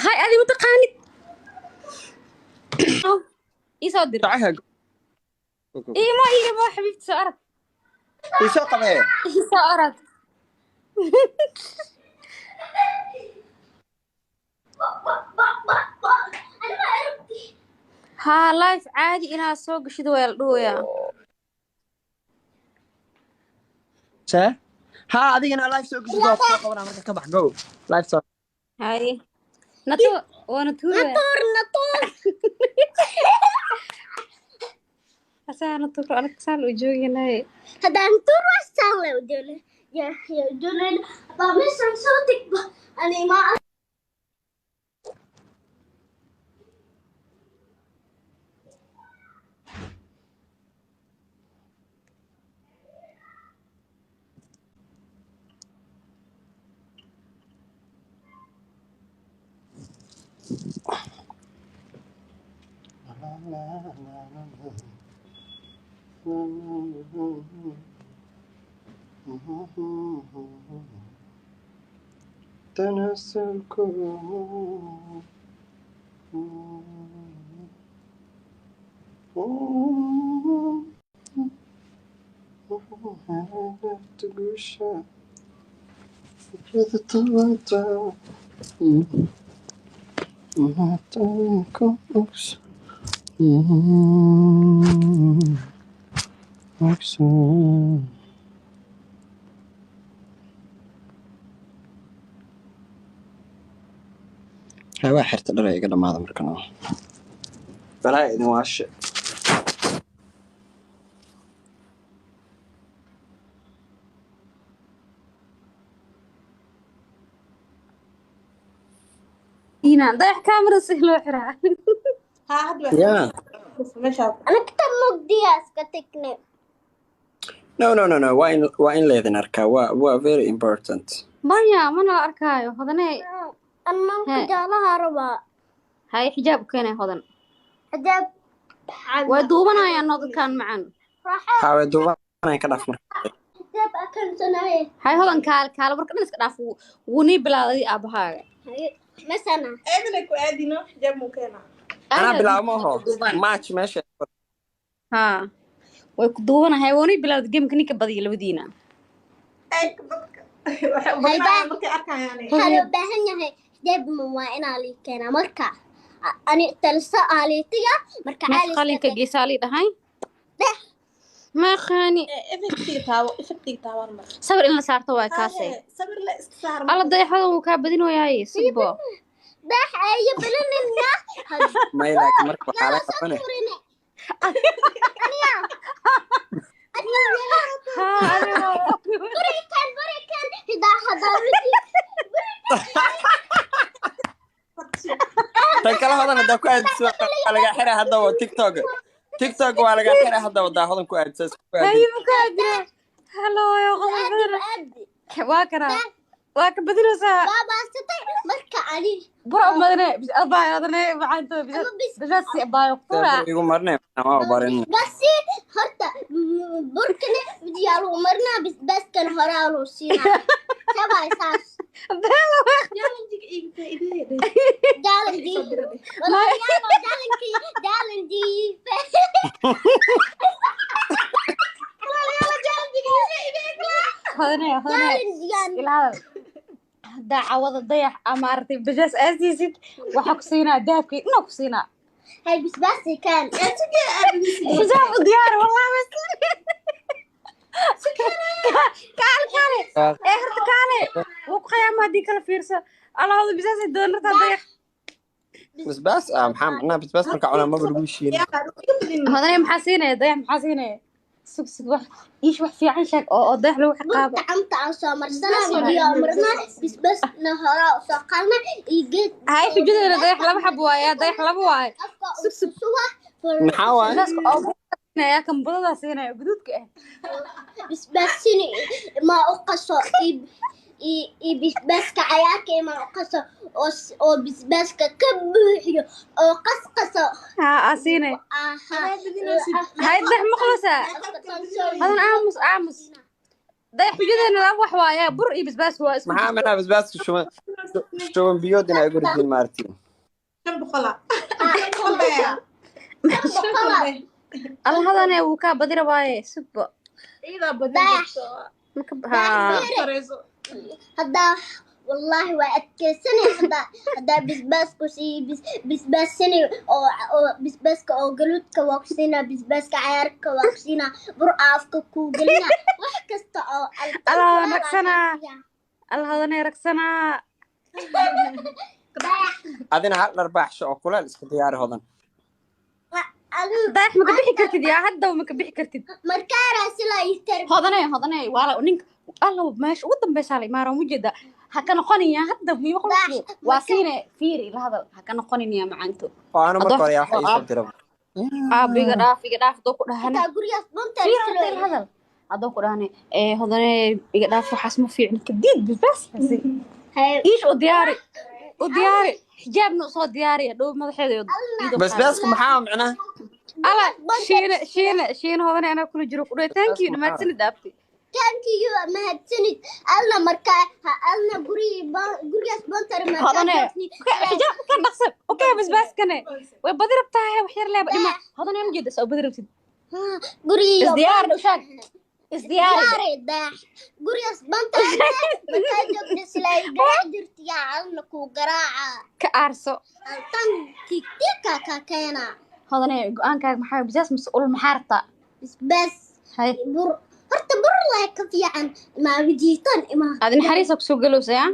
Hay, adi mataqaanid, ii soo dir. Tacaha. Iimo, iimo, xabiibti, soo arag. Isoo qabee. Ii soo arag. Haa, live caadi inaad soo gashid waa la dhahoyaa. See haa, adigana live soo geshid, waa kusoo qabanaa marka. Ka bax, go live soo. Haye, nato waana tuuraya. Natuur, natuur. Asaa natuur anag saan u jooginaye. Haddaan tuur wasaan la ujoole ya ya ujoole baa meeshan soo degba ani ma. Waa xirta dhar iga dhamaada markan oo balaa idin waashe. Ina dayax kaamara si loo xiraa. Haa, hadda ya. waa meeshaas. Anagta mugdiyaa iska tagnay. No, no, no, no, waa in leedin arkaa, waa very important. Maya, mana la arkaayo, hodane. Ananka He. Jaalaha rabaa. Haye, xijaab u keenay Hodan. Xijaab. Way duubanayaan noo dadkaan macan. Raaxa. Haa, way duubanayaan, ka dhaaf marka. Xijaab akansanaaye. Hay Hodan, kaale, kaale, marka dhan iska dhaaf, wuu nii bilaaday aabahaaga. Masana. Eedana ku aadino xijaab muu keenaa. Anaa bilaabo ma aho match meesha. Haa, way ku duubanahay, wuu nii bilaaday gameka ninka badiya labadiina. Eeg, dadka waxay u badanayaan markay arkayaan. Waxaa loo baahan yahay xijaab ma waa inaa lii keenaa marka ani talso aaliitiga marka. Meesha qalinka geesaalii dhahay maaqaani. Effectiga taabo, effectiga taabaan mar. Sawir in la saarto waa kaasay. Haye, sawir la iska saar. Alla, dayaxada wuu kaa badinayaaye, subo. Dax ayo balanina. May, laakiin marka waxaa la qabane. Turine aniya aniya. Haa, adigo. Burikan, burikan hidaa hadaa. Tan kale, Hodan haddaa ku aadiso waa lagaa xiraa haddaba. TikTok waa lagaa xiraa haddaba daa Hodan ku aadiso, isku aadin. Haye, mukaa jira halo qodob badan. Aadi. Waa karaa, waa ka badinaysaa. Baabaasatay marka ani. Bura umadane abaayo adane macaanto. Ama bis. Bisaasi abaayo qura. Igu marne waa barin. Basi horta burkana midiyaa lagu marinaa, basbaaskana horaa lagu siinaa, sabay saas. Challenge-ga iiga faa'iideeya dheh. Jaalanji walaalayaal, jaalanki, jaalanji. Walaalayaal, jaalanjiga iiga faa'iideeya. Hodane, Hodane. Jaalanjigan. Ila hadal, haddaa cawada dayax ama aragtay bajaas aa siisid, waxaa ku siinaa dahabkii inaa ku siinaa. Hay, basbaasi kan. Xijaab u diyaari, wallahi bas. Kaale, kaale, ee horta kaale, wuu ku qiyaama haddii kala fiirso allahooda bisaasay doonartaa dayax. Basbaas ah maxaa macnaha basbaas marka cunaa maba lagu shiin. Hodane, maxaa siinaya dayax? Maxaa siinaya? Sug, sug, wax iish, wax fiican sheeg oo dayax lagu ciqaabo. Burka gacanta aan soo marsanaa, midiyaa marnaa, basbaasna horaa u soo qalna iyo geed. Hay, xujadeena dayax laba xab waaye, dayax laba waaye. Afka u susuba. Maxaa waaye? Basbaaska oo siinaya, kan budadaa siinaya guduudka ah. Basbaasini ma u qaso iyo basbaaska cayaarka ma u qaso oo basbaaska ka buuxiyo oo qasqaso. Haa, aa siinaya. Aha. Hay dayax, maqlaysaa? Hadan, aamus, aamus. Dayax xujadeena laba wax waaye, bur iyo basbaas waa isku Maxaa macnaha basbaaska shuban shuban biyood inaa igu ridin maartiin? 500. 500. Allahadane wuu kaa badi rabaaye, sugba. Ciidaa badin Dayax. jirto. Maka haa. Sareyso. Haddaa wallaahi waa adkeysanay, haddaa bisbaasku sii bisbaasani oo bisbaaska oo galuudka waa ku siinaa, bisbaaska cayaarka waa ku siinaa, bur aafka kuu gelina, wax kasta oo Allah ragsanaa. Allahadane ragsanaa. Dayax. Adina hal dharbaaxsho oo kuleel iska diyaari, Hodan. Adigu. Dayax, maka bixi kartid yaa, haddaba maka bixi kartid. Markaaraa silaa ii tar. Hodane, hodane, waala ninka alla meesha ugu dambeysaa la imaara mujeeda. Ha ka noqonaya hadda muhiim qofku waa siine fiiri la hadal, ha ka noqonaya macaanto. Oo anu marka hore yaa waxa iisoo dira. Aab, iga dhaaf, iga dhaaf doo ku dhahane. Intaa gurigaas bunta. Fiiri horta ila hadal haddoo ku dhahane ee hodane, iga dhaaf, waxaas ma fiicno, kadiid basbaas iish u diyaari, u diyaari xijaabna usoo diyaari dhow madaxeeda iyo iyadoo. Basbaaska maxaa macnaha? Ala shiine, shiine, shiine, hodane anaa kula jiro ku dhahay, thank you, mahadsanid dhaafti. Thank you, mahadsanid. Alna markaa ha alna gurigi gurigaas buntar. Hodane xijaab ka dhaqsan, okay, basbaaskane way badi rabtaa, wax yar leeba dhima, hodane ma jeeda soo badi rabtid. Gurigi. Isdiyaar ushaag, isdiyaari. Diyaari dayax, gurigaas buntar markaa joogta silaa ii garaac jirta yaa alna kuu garaaca. Ka aarso. Tan tigtika ka keena. Hodane, go-aankaaga maxaa? Basbaas mise ul, maxaa rabtaa? Bisbaas. Hay. Bur horta, bur laa ka fiican imaa wijiitan imaa. Aad naxariisa kusoo galowsa yaa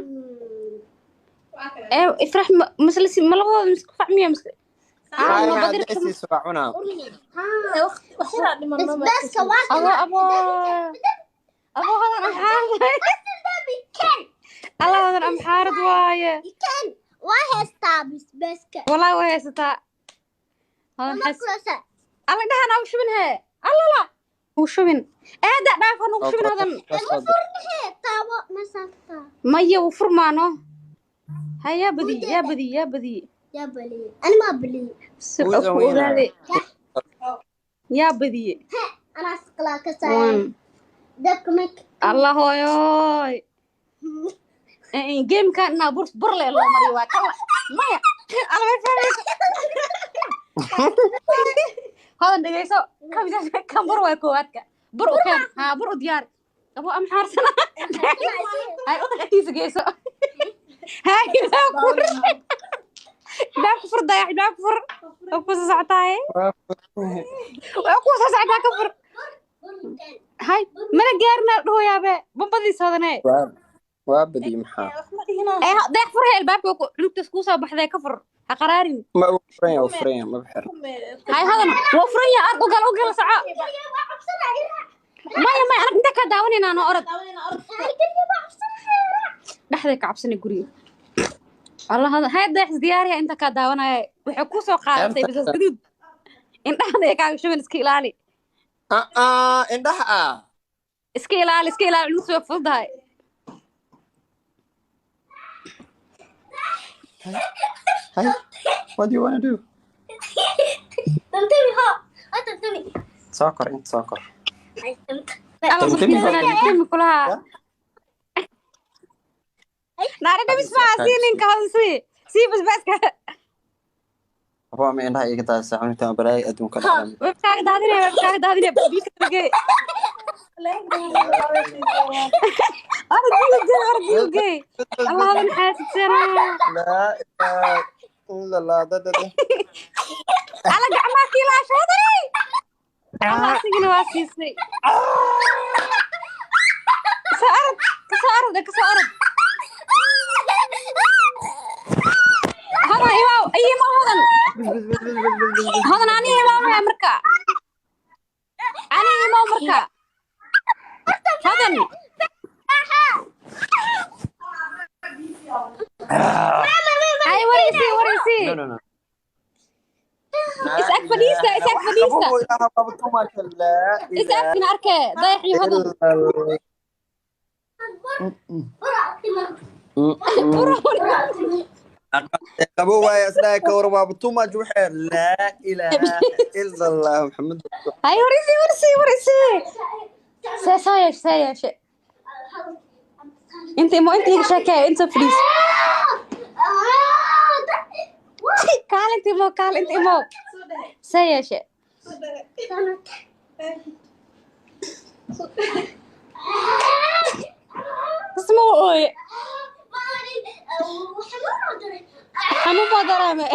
ee Ifrax, masla ma labadooda misku facmiya mise Maa ma badi hadday rabta? Siiso waa cunaa. Wax yaraa dhiman. Bisbaaska waa abo abo abo, hodan amxaarad, alla hodan amxaarad waaye. Kan waa heestaa bisbaaska. Wallahi waa haysataa hodan xas. Markaasa. Alla dhahan au shubin hee, allala uu shubin eeda dhaaf, ha nugu shubin, hodan. Furnahe, taabo masaafta. Maya, wuu furmaano. Ha, yaa badiye, yaa badiye, yaa badiye. Yaa baliye, ani maa baliye. Si ku ogaade, yaa badiye. Anaa saqlaa ka saaray One. Dabka mak. Allah hooyoy, gamekan inaa bur bur le loo mariyo waa kala maya. Alla way fahmaysa hodan, dhegeyso, kan bur waa koowaadka, bur u keen, haa, bur u diyaari abo amxaarsana hay udag agtiisa geyso. Hay, ilaa ku fur, dayax, ilaa ku fur, waa ku soo socotaaye, waa ku soo socotaa, ka fur. Hay, mana gaarina dhahoyaabe bambadiisa, hodane. Waa badiye maxaa? Ee dayax, fur he albaabka cunugtaas kuu soo baxday, ka fur, ha qaraarin. Ma uu furan yahay? Uu furan yahay, ma bixir. Hay hodan, waa furan yahay, ard ugal, ugal, soco. Maya, maya, anag inta kaa daawanaynaa noo orod dhexday ka cabsanay guriga. Allah hodan, hay dayax, isdiyaariya, inta kaa daawanaya waxay kuu soo qaadatay bisas gaduud, indhahada ay kaaga shuban, iska ilaali. Ah, indhaha ah. Iska ilaali, iska ilaali, cunugtu way fududahay. Hay, what do you wanna do? Tantami ha, tantami. Soo kor, inta soo kor. Alla Tantami. markiisana tantami kulaha naara dhamis maa sii ninka hodan, sii sii basbaaska. Abo ama indhaha iga daadisa cunugta balaayo adduunka dhacdan. Webkaaga daadinaya, webkaaga daadinaya, biyo gee, orod biyo gee, orod biyo gee. Allah hodan xaasidsanaa. Laa ilaaha illa allah, dad. Alla gacmaha kiilaasho, hodanay, alla asigana waa siisay. Kasoo orod, kasoo orod, kasoo orod. Hodan imaaw, ay imaaw hodan, hodan ani imaamaya marka, ani imaaw marka, hodan. Hay, waraysi, waraysi. No, no, no. Is ag fadhiista, is ag fadhiista. Is agtina arkee dayax iyo hodan. Qabo waaye isdhahay ka waran, waaba too much waxee. Laa ilaaha ila allah Maxamed. Hay, waraysi, waraysi, waraysi. See soo yeeshe, see yeeshe. Inta imo, inta iga sheekeeya, inta fadhiis. Kaal inta imo, kaal inta imo. See yeeshe? Isma u ooye. Xanuun baa dareeme.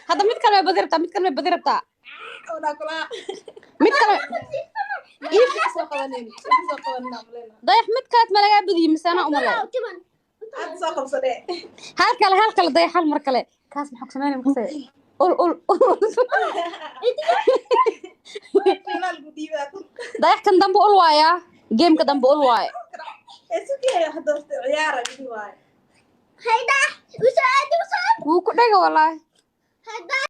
Hadda mid kale way badi rabtaa, mid kale way badi rabtaa, mid kale. Dayax, mid kaleed ma lagaa badiyey mise anaa umalay? Hal kale, hal kale, Dayax, hal mar kale. Kaas maxaa ku sameynaya makase? Ul ul ul. Dayax, kan dambe ul waayaa, gameka dambe ul waaye. Wuu ku dhega walaahi.